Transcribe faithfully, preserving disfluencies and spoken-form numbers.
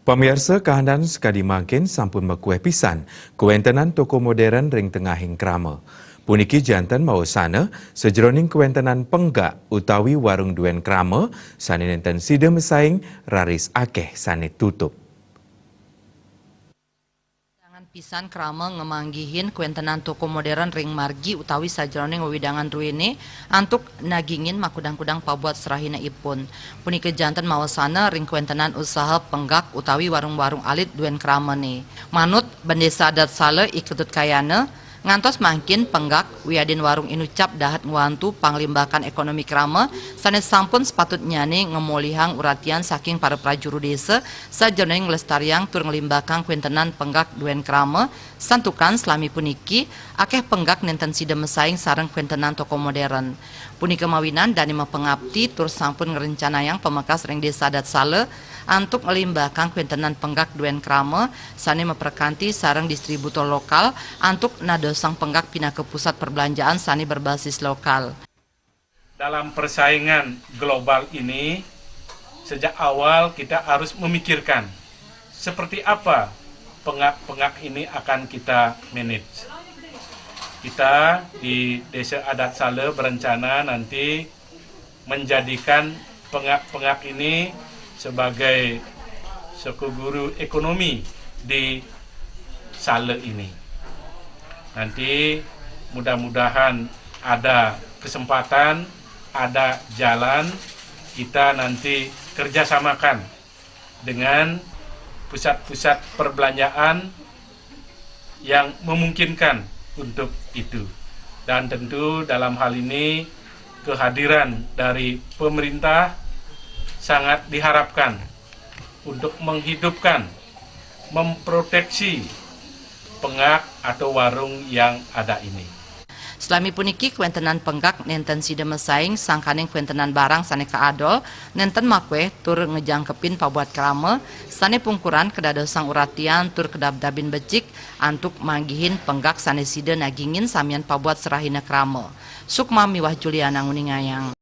Pamiarsa kahanan sakadi mangkin sampun makuéh pisan kawéntenan toko modern ring tengahing krama. Puniki janten mawasana sajeroning kawéntenan penggak utawi warung duén krama sané nénten sida masaing raris akéh sané tutup. Jangan pisan krama ngamanggihin kawéntenan toko modern ring margi utawi sajeroning wewidangan druéné antuk nagingin makudang-kudang pabuat serahina ipun. Punika janten mawasana ring kawéntenan usaha penggak utawi warung-warung alit duén kramané. Manut Bendesa Adat Sala I Ketut Kayana, ngantos mangkin penggak wiadin warung inucap dahat ngwantu panglimbakan ekonomi krama sané sampun sapatutnyané ngamolihang uratian saking para prajuru désa sajeroning nglestariang tur nglimbakang kawéntenan penggak duén krama, santukan salami puniki akéh penggak nénten sida masaing sareng kawéntenan toko modern. Punika mawinan dané mapangapti tur sampun ngrencanayang pamekas ring Désa Adat Sala antuk nglimbakang kawéntenan penggak duén krama sané maprakanti sareng distributor lokal antuk nadosang penggak pinaka pusat perbelanjaan sané berbasis lokal. Dalam persaingan global ini, sejak awal kita harus memikirkan seperti apa penggak-penggak ini akan kita manage. Kita di Desa Adat Sala berencana nanti menjadikan penggak-penggak ini sebagai suku guru ekonomi di Sala ini. Nanti mudah-mudahan ada kesempatan, ada jalan, kita nanti kerjasamakan dengan pusat-pusat perbelanjaan yang memungkinkan untuk itu. Dan tentu dalam hal ini kehadiran dari pemerintah sangat diharapkan untuk menghidupkan, memproteksi penggak atau warung yang ada ini. Salami puniki kawéntenan penggak nénten sida masaing sangkaning kawéntenan barang sané kaadol, nénten makuéh tur ngejangkepin pabuat krama, sané pungkuran kadadosang uratian tur kadabdabin becik antuk manggihin penggak sané sida nagingin samian pabuat serahina krama. Sukma miwah Juliana nguningayang.